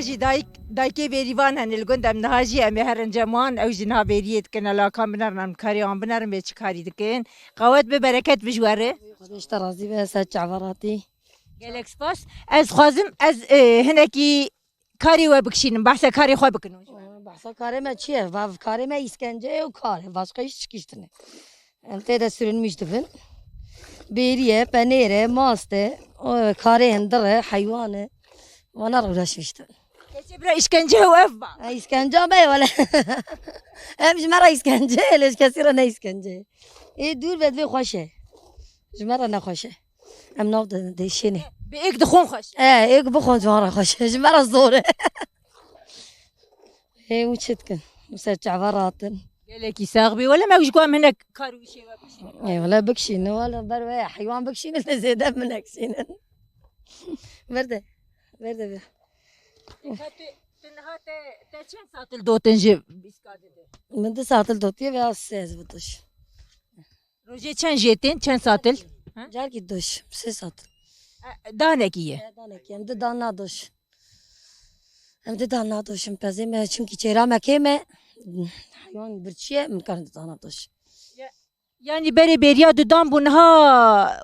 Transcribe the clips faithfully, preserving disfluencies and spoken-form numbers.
Jî dayik, dayikê bêrîvan hene li gund em niha jî em ê herin cem wan, ew jî niha bêriyê dikin, ela kan binerin em karê wan binerin bê çi karî dikin. Qewet bi bereket bi ji we re. Xwedê ji te razî be, ser çava ratî. Gelek spas. Ez xwazim ez, e, hinekî karê we bikişînim, behsa karê xwe bikin. Behsa karê me çi ye? Vav karê me îskence ye û kar e. Başka hiç çikîş tine. Em tê de sürünmüş dibin. Bêrî ye, penêr e, mast e, o karê hindir e, heywan e. Vana re uğraşmış dibin. Keçê bira îşkence û ev ba. Ha, îskence me ye wele. Em ji me re îskence ye, lê ji kesî re ne îskence ye. Ê dûr be divê xweş e. Ji me re ne xweş e. Em nav de, de şênê. Bi êk dixwin xweş. E, êk bixwin ji wan re xweş e. Ji me re zor e. Ê, û çi dikin? Û ser çava ratin. Gelekî sax bî. Wele me ji ku em hinek kar û işê we bikişînin. Ê, wele bikişînin. Wele ber we heywan bikişînin, lê zêde min nekişînin. Ver de. Ver de be. Ka tu, tu niha te, te çend satil dotin ji bîska dide? Min du satil dotiye ve az sê ez bidoş. Rojê çend jê tên, çend satil? Ha? Carkî doş, sê satil. E, danekî ye. E, danekî, em di dan nadoş. Em di dan nadoşin pezê me, çimkî çêra me kêm e. Heywan birçî ye, em karin di dan nadoş. Ya, yanî berê bêriya du dan bû niha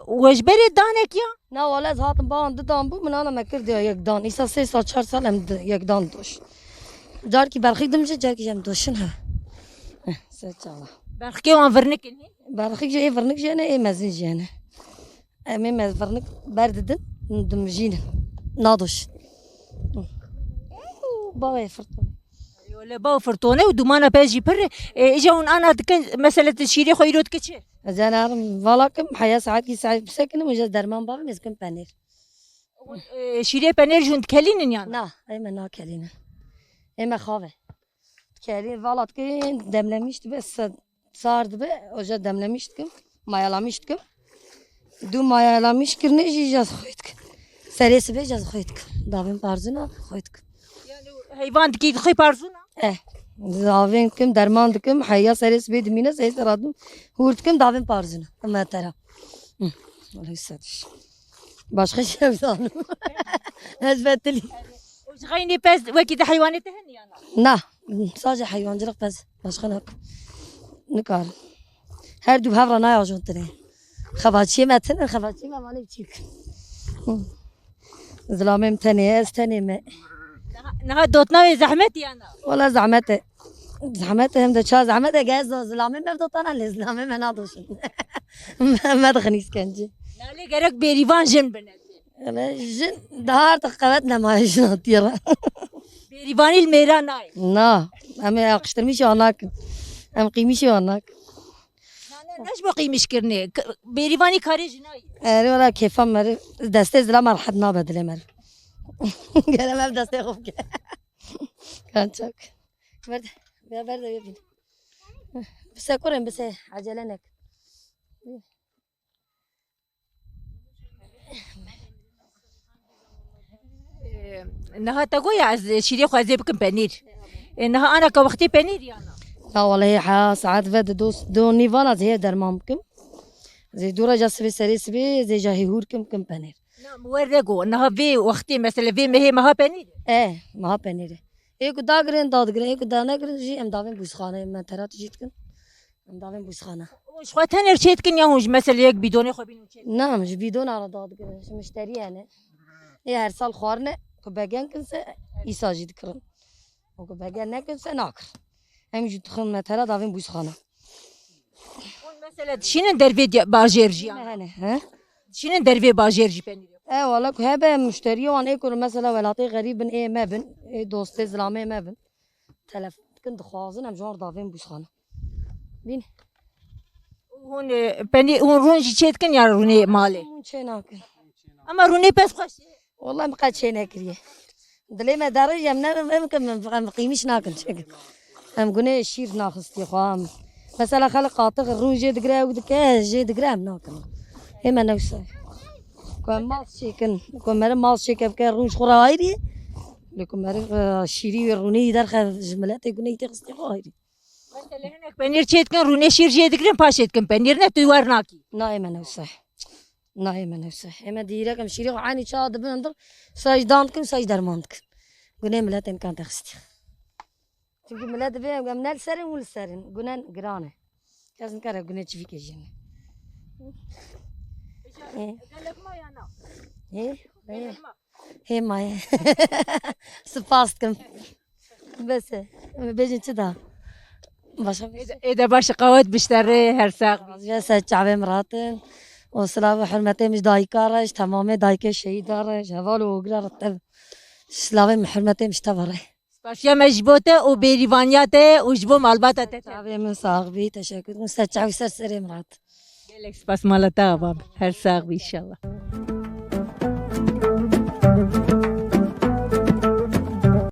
we ji berê danek ya? Na, wala ez hatim bawan du dan bû, min ana me kir diya yek dan. Îsa sê sal, çar sal em di, yek dan doş. Carkî berxik dimije, carkî jî em doşin he. Heh, ser çava. Berxikê wan virnik in hî? Berxik jî ê virnik jî hene, ê mezin jî hene. Em ê me virnik berdidin, dimijînin. Nadoşin. Bavê firtone. Wele bav firtone û dumana pez jî pir. E, îca hûn ana dikin, mesela tu şîrê xwe îro dike çi? Ez ê narim vala kim, heya saetkî saet bisekinim, îca derman bavim, ez kim penêr. Hûn, e, şîrê penêr jî hûn dikelînin yan? Na, ê me nakelînin. Ê me xave. Dikelî vala dikin, demlemiş dibe, se-, sar dibe, oca demlemiş dikim, mayalamiş dikim. Du mayalamiş kirine jî jaz xwe dikim. Serê sibê jaz xwe dikim. Davên parzina xwe dikim. Yani heyvan dikî xwe parzuna? Eh, davên dikim, derman dikim, heya serê sibê dimîne, serê sera dû hûr dikim, davên parzina. Metera. Hı, öyle hissediş. Başka şey zanim. Ez betilî. Ji xeynê pez wekî di heywanê te hene ya na? Na, sadece hayvancılık pez. Başka ne? Nikar. Her du hevra naya jontinê. Xebaçiyê me tinin, xebaçiyê me vanê biçîk. Zilamê min tenê, ez tenê me. Niha, niha dotna wê zehmet ya na? Wala zehmet e. Zehmet e, hem de ça zehmet e, gez zilamê me dotana lê zilamê me nadoşin. Me, me dixin îskence. Na lê gerek bêrîvan jin bine. Hele jin daha artık qewet nemaye jina tîra. Bêrîvanî li mêra nayê. Na, em ê aqiştirmîşê wan nakin. Em qîmîşê wan nakin. Na, ne, ne ji bo qîmîşkirinê. K-, bêrîvanî karê jina ye. Erê wala kêfa me re, destê zila me rehet nabe dilê me re. Gere me bi destê xwe bike. Kançak. Ver de, ver, ver de bibîne. Bise kurên, bise, acele nek. Ee, niha te goya ez şîrê xwe ez ê bikim penîr. Ee, niha ana ka wextê penîr ya na? Na walahi ha saet ve di dos, do nîvana zê derman bikim. Zê dora ca sibê serê sibê zê ca hê hûr kim kim penîr. Na, mi wer rego, niha vê wextê, mesela vê mehê meha penîr? E, meha penîr e. Ê ku dagirin, dadigirin, ê ku danegirin jî em davên bûsxane, em menterat jî dikin. Em davên bûsxane. Hûn ji xwe tenê çê dikin ya hûn ji mesela yek bîdonê xwe bînin çê dikin? Na, em ji bîdona re dadigirin, ji muşterî hene. Ê her sal xwarine, ku begen kin se, îsa jî dikirin. Û ku begen nekin se, nakirin. Em jî dixin metera davên bûsxane. Hûn mesela dişînin dervê diya-, bajêr jî yan? Hene, he? Dişînin dervê bajêr jî penîrê? E, wala ku hebe muşteriyê wan ê ku mesela welatê xerîb bin, ê me bin, ê dostê zilamê me bin. Telefon dikin, dixwazin em ji wan re davên bûsxane. Bîn. Hûn, e, penî-, hûn rûn jî çê dikin ya rûnê malê? Hûn çê nakin. Ama rûnê pez xweş e. Wala em qet çê nekiriye. Dilê me derê em ne, em, em, em qîmîş nakin çêkin. Em gunê şîr naxistiye xwe em. Mesela xelk qatix rûn jê digire ew dike, jê digire em nakin. Ê me ne wisa. Ku em maz çêkin, ku meriv maz çêke bike rûn ji xwe re ayrî. Lê ku meriv, e, şîrî wê rûnê yî derxe ji miletê gunê yî tê xistê xwe ayrî. Mesela hinek penîr çê dikin, rûnê şîr jê digirin, paşê dikin penîr ne, tu wer nakî. Na ê me ne wisa. Na ê me ne wisa. Ê me dîrek em şîrê xwe eynî çawa dibin hundir, wisa jî dan dikin, wisa jî derman dikin. Gunê miletên kan te xistî. Çimkî milet divê em ne li ser in, hûn li ser in. Gune giran e. Kes nikare gunê çivîkê jî ne. Hê. Hê. Hê. Hê maye. Spas dikim. Bes e. Em bêjin çi da? Başka bir şey. Ê de, ê de baş, qewet bişterê, her sax. Razî ser çavê min ratin. Û silav û hurmetê min ji dayika re, ji temamê dayikê şehîda re, ji heval û ogira re tev. Silavê min hurmetê min ji teva re. Spasiya me ji bo te û bêrîvaniya te û ji bo malbata te. Çavê min sax bî, teşekkür û ser çav û ser serê min rat. Gelek spas mala te ava. Her sax bî inşallah.